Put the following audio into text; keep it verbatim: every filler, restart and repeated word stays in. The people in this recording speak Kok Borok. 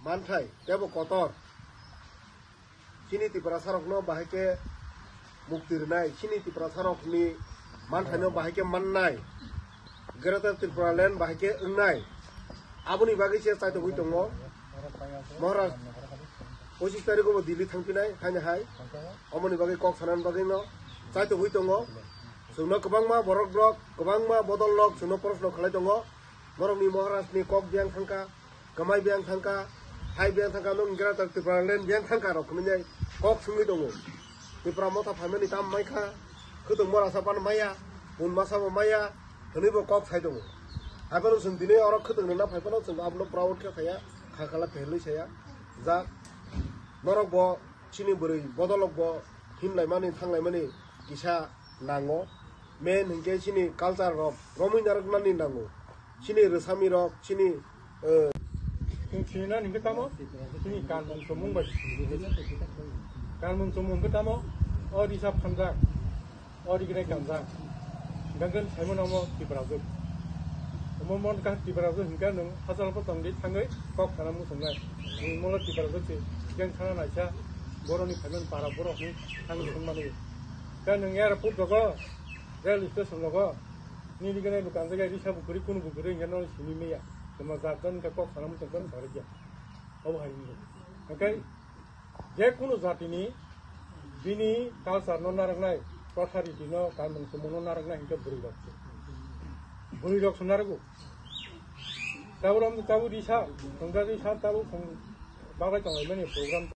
Manthai tebo kotor. Chini Tiprasarokno bahai khe mukti rwnai, chini Tiprasarokni manthaino bahai khe mannai, Greater Tripura Land bahai khe wngnai. Aboni bagwi se chaitogwi tongo. Maharaj pochis tarikh bo Delhi thangphinai, haino hai. Omoni bagwi kok sanani bagwi no chaitogwi tongo. Chwngno kwbangma borok rok, kwbangma bodol rok chwngno proshno khlai tongo. Borokni Maharajni kok biyang thangkha, kwmai biyang thangkha, hai biyang thangkha, nwng Greater Tripura Land biyang thangkha rok hinwi kok swngwi tongo. Tipra motha phaimani tam maikha, khwtwng mora sapan maya, pun masa bo maya, hinwi bo kok sai tongo. Haibano chwng dini oro khwtwng rwna phai phano chwng abono proud khe saya, kha khala pherlwi saya. Jak, norok bo chini bwrwi bodolok bo himlaimani thanglaimani kisa nango. Main hinkhe chini culture rok romwi narwknani nango. Chini rwsami rok, chini, eh, Chwng sinina hinkhe tamo? Chini kanmung chumung bai. Kanmung chumung hinkhe tamo? O risa phanjak. O riginai kanjak. Ganggan saimano omo Tiprajwk. Omo mon kha Tiprajwk hinkhe nwng hachal po tongdi thangwi kok sana muchungnai. Nwng molo Tiprajwk se jeng sana naisa boroni phaiman para borok ni thangwi thangmani. Khe nwng airport rogo, rail station rogo, nini gwnai bo kanjak ya risa bo kwrwi, kunu bo kwrwi hinkhe no simi maya. Tamo jat jan hinkhe kok sana muchung khe no sarik ya. Obo hai wngkha. Hinkhe je kunu jatini bini culture no narwknai, protha riti no, kanmung chumung no narwknai hinkhe bwrwi rok se. Bwrwi rok se narwgo. Tabuk rom tabuk risa, thongjak risa, tabuk thong bagwi tonglaimani program.